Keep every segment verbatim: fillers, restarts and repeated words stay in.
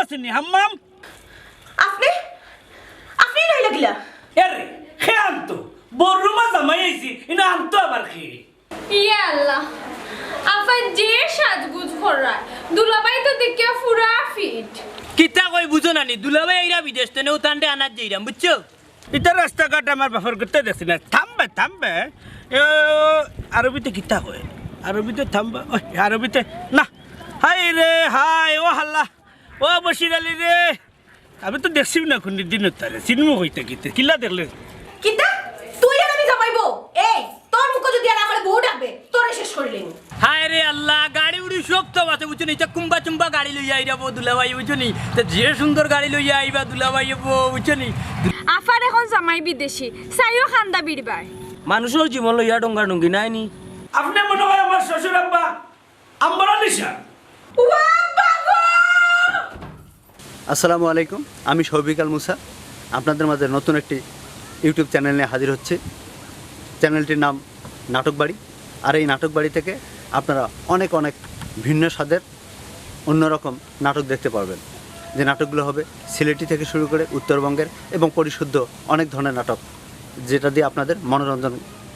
আছেনি হাম্মাম? আপনি আপনি রইল গিলা। এরে, হে আনতো। বড় রুমা জামাই আইছি, ইনা আনতো আবার কি? ইয়া আল্লাহ, আফা যে সাজগুজ করায়, দুলাভাই তো দেখিয়া ফুরা ফিট। কিতা কই বুঝো না নি? দুলাভাই আইরা বিদেশ তনে, উতানরে আনাত যাইরাম, বুঝছো? ইতা রাস্তাঘাট আমার বাপর করতে দেখছি না। থামবে, থামবে। এ, আরবিতে কিতা কয়? আরবিতে থামবে, ওই, আরবিতে না। হায় রে, হায়, ও হাল্লা, ও বশির আলী রে। আমি তো দেখছিও না কোন দিন তারে, চিনমু কইতে কিতে, কিলা দেখলে? কিতা? তুই আর আমি জামাইবো? এই, তোর মুখে যদি আর আমার বউ ডাকবে, তোরে শেষ করে লেন। হায় রে আল্লাহ, গাড়ি উড়ি সব তো আছে, বুঝছো নি? ইতা কুম্বা চুম্বা গাড়ি লইয়া আইরা বো দুলাভাই, বুঝছো নি? তে যে সুন্দর গাড়ি লইয়া আইবা দুলাভাই বো, বুঝছো নি? আফার এখন জামাই বিদেশি, চাইও খান্দা বিড়বায়। মানুষর জীবন লইয়া ডঙ্গা ডঙ্গি নাই নি। আপনি মনে হয় আমার শ্বশুর আব্বা আম্বর আলী শাহ। আসসালামু আলাইকুম, আমি শৌবিক আল মুসা। আপনাদের মাঝে নতুন একটি ইউটিউব চ্যানেল নিয়ে হাজির হচ্ছি। চ্যানেলটির নাম নাটক বাড়ি। আর এই নাটক বাড়ি থেকে আপনারা অনেক অনেক ভিন্ন স্বাদের অন্যরকম নাটক দেখতে পারবেন। যে নাটকগুলো হবে সিলেটি থেকে শুরু করে উত্তরবঙ্গের এবং পরিশুদ্ধ অনেক ধরনের নাটক, যেটা দিয়ে আপনাদের মনোরঞ্জন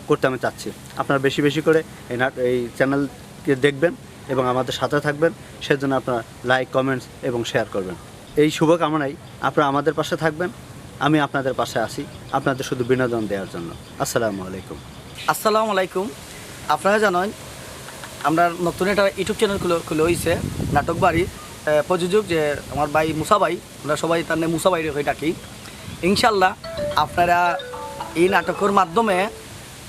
করতে আমি চাচ্ছি। আপনারা বেশি বেশি করে এই নাট এই চ্যানেলকে দেখবেন এবং আমাদের সাথে থাকবেন। সেজন্য আপনারা লাইক, কমেন্টস এবং শেয়ার করবেন। এই শুভকামনায় আপনারা আমাদের পাশে থাকবেন। আমি আপনাদের পাশে আছি, আপনাদের শুধু বিনোদন দেওয়ার জন্য। আসসালামু আলাইকুম। আসসালামু আলাইকুম। আপনারা জানেন, আমরা নতুন একটা ইউটিউব চ্যানেল খুলে খুলে হয়েছে নাটক বাড়ি। আহ, প্রযোজক যে আমার ভাই মুসা ভাই, আমরা সবাই তার নামে মুসা ভাইরে হয়ে ডাকি। ইনশাল্লাহ, আপনারা এই নাটকের মাধ্যমে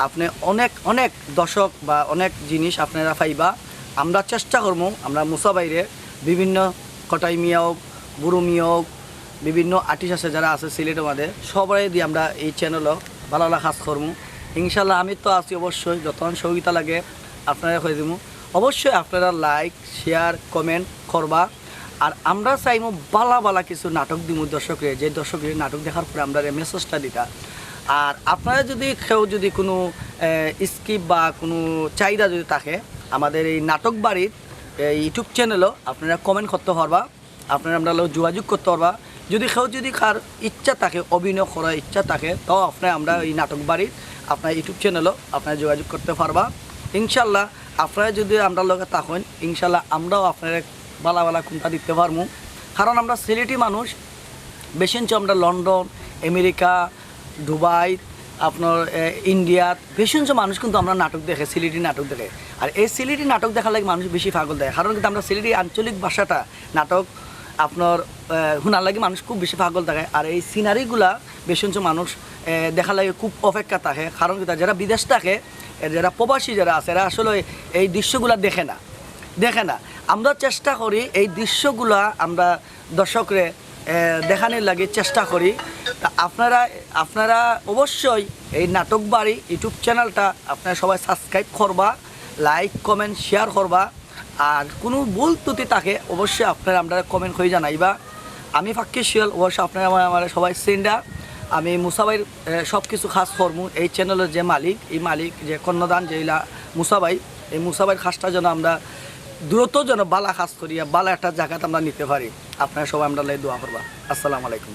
আপনি অনেক অনেক দর্শক বা অনেক জিনিস আপনারা পাইবা। আমরা চেষ্টা করবো, আমরা মুসা ভাইরে বিভিন্ন কটাই মিয়া হোক, বুড়ো মিয়া হোক, বিভিন্ন আর্টিস্ট আছে যারা আছে সিলেটের মধ্যে, সবাই দিয়ে আমরা এই চ্যানেলও ভালো ভালো কাজ করবো। ইনশাল্লাহ, আমি তো আছি অবশ্যই, যতক্ষণ সহযোগিতা লাগে আপনারা হয়ে দিমু। অবশ্যই আপনারা লাইক, শেয়ার, কমেন্ট করবা। আর আমরা চাইমু বালা বালা কিছু নাটক দিমু দর্শকরে, যে দর্শকরে নাটক দেখার পরে আমরা মেসেজটা দিতা। আর আপনারা যদি কেউ যদি কোনো স্কিপ বা কোনো চাহিদা যদি থাকে, আমাদের এই নাটক বাড়ির এই ইউটিউব চ্যানেলও আপনারা কমেন্ট করতে পারবা, আপনারা আমরা লগে যোগাযোগ করতে পারবা। যদি কেউ যদি কার ইচ্ছা থাকে, অভিনয় করার ইচ্ছা থাকে, তাও আপনারা আমরা এই নাটক বাড়ির আপনার ইউটিউব চ্যানেলও আপনারা যোগাযোগ করতে পারবা। ইনশাল্লাহ, আপনারা যদি আমরা লগে থাকেন, ইনশাল্লাহ আমরাও আপনারা বালা বালা কোনটা দিতে পারমু। কারণ আমরা সিলেটি মানুষ, বেশি অংশ আমরা লন্ডন, আমেরিকা, দুবাই, আপনার এ, ইন্ডিয়াত বেশি অংশ মানুষ কিন্তু আমরা নাটক দেখে, সিলেটি নাটক দেখে। আর এই সিলেটি নাটক দেখার লাগি মানুষ বেশি পাগল দেয়, কারণ কিন্তু আমরা সিলেটি আঞ্চলিক ভাষাটা নাটক আপনার এ, শোনার লাগি মানুষ খুব বেশি পাগল থাকে। আর এই সিনারিগুলা বেশি অংশ মানুষ এ, দেখার লাগি খুব অপেক্ষা থাকে, কারণ কিন্তু যারা বিদেশ থাকে, এ, যারা প্রবাসী যারা আছে, এরা আসলে এই দৃশ্যগুলা দেখে না, দেখে না। আমরা চেষ্টা করি এই দৃশ্যগুলা আমরা দর্শকরে এ, দেখানির লাগি চেষ্টা করি। তা আপনারা আপনারা অবশ্যই এই নাটক বাড়ি ইউটিউব চ্যানেলটা আপনারা সবাই সাবস্ক্রাইব করবা, লাইক, কমেন্ট, শেয়ার করবা। আর কোনো ভুল ত্রুটি থাকে অবশ্যই আপনারা আমরা কমেন্ট করে জানাইবা। আমি ফাক্কি শিয়াল, অবশ্য আপনারা আমার আমার সবাই সিন্ডা। আমি মুসাভাইর সব কিছু কাজ করমু। এই চ্যানেলের যে মালিক, এই মালিক যে কর্ণধার যে ইলা মুসাভাই, এই মুসাভাইর কাজটা যেন আমরা দ্রুত যেন বালা কাজ করিয়া বালা একটা জায়গাতে আমরা নিতে পারি। আপনারা সবাই আমরা লাই দোয়া করবা। আসসালামু আলাইকুম।